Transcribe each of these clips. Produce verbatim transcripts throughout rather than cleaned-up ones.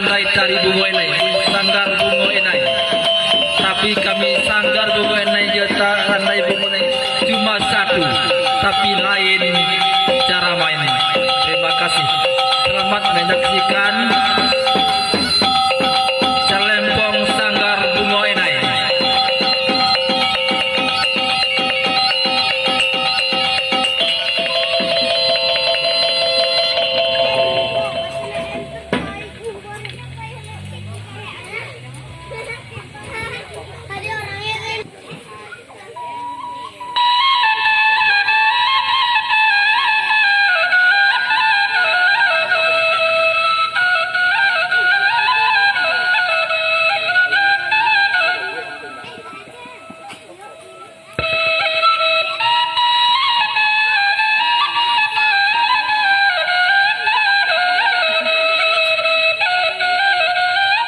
Randai Tari Bungo Inai, Sanggar Bungo Inai. Tapi kami Sanggar Bungo Inai jo ta-, Randai Bungo Inai cuma satu, tapi lain cara main. Terima kasih. Selamat menyaksikan Celempong Sanggar Bungo Inai.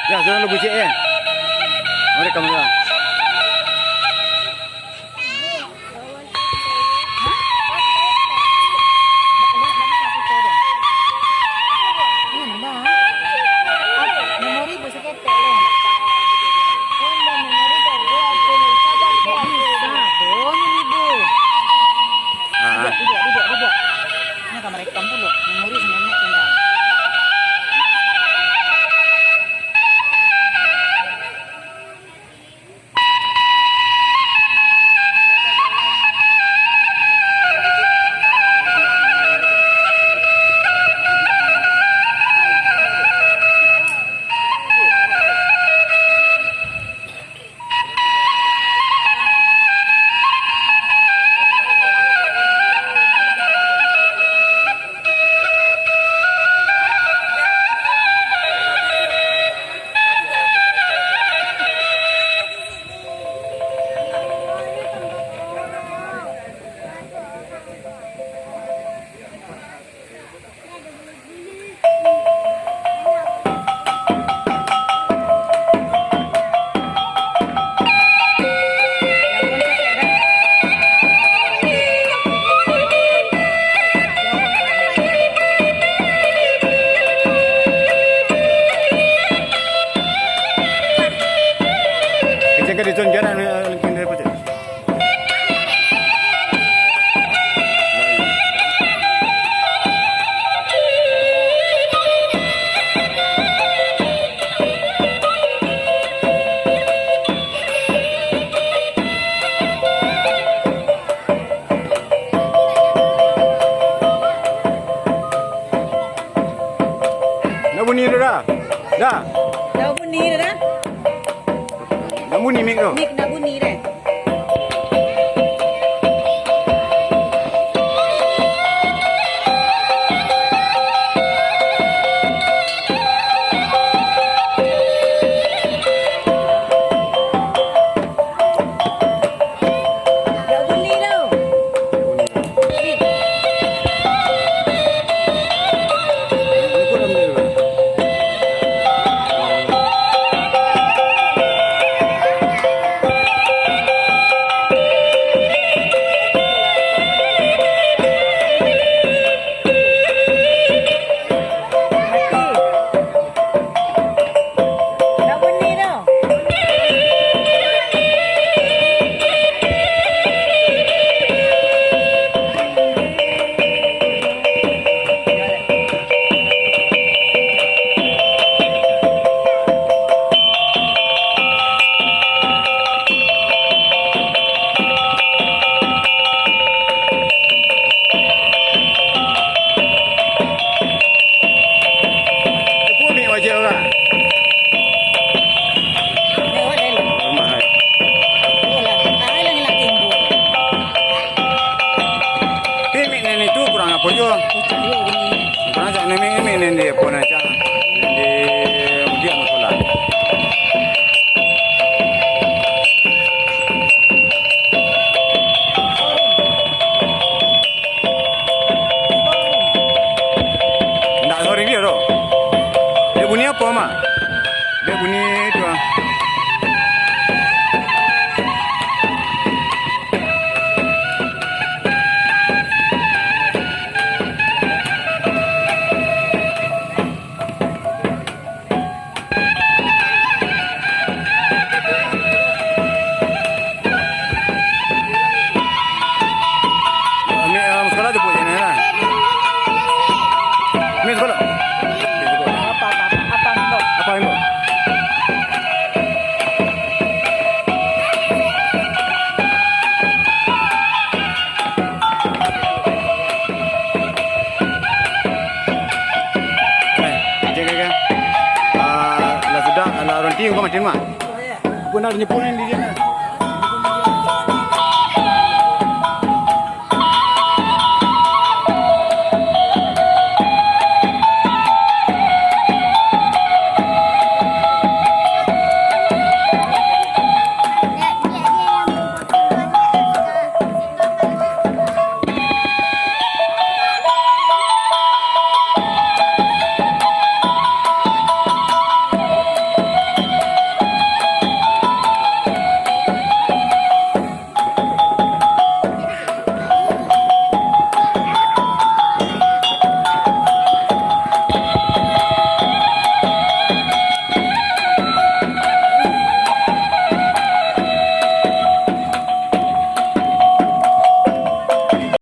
Ya, sudah lu bucek, ya. Mari kamu, ya. Ah. Duduak, duduak, duduak, duduak. Ini kamar ikam dulu. Memori si nenek tinggal. Kecil ka ditunjukkan, eh, lengking dari putih. Nak bunyi tu dah? Dah? Dah bunyi tu dah? Dah bunyi mik tu? Mik dah bunyi dah. Ibu ni wajah orang. Rumah, hai. Tapi mik nan itu kurang apo juo? Kurang cak nan mik, mik nan di apo nan cak? Nan di mudiak musola. Ndak sorry dia tu. Dia bunyi apo, Mak? Dia bunyi tu, ah. Din mah. Pun ado nyepunin di sini.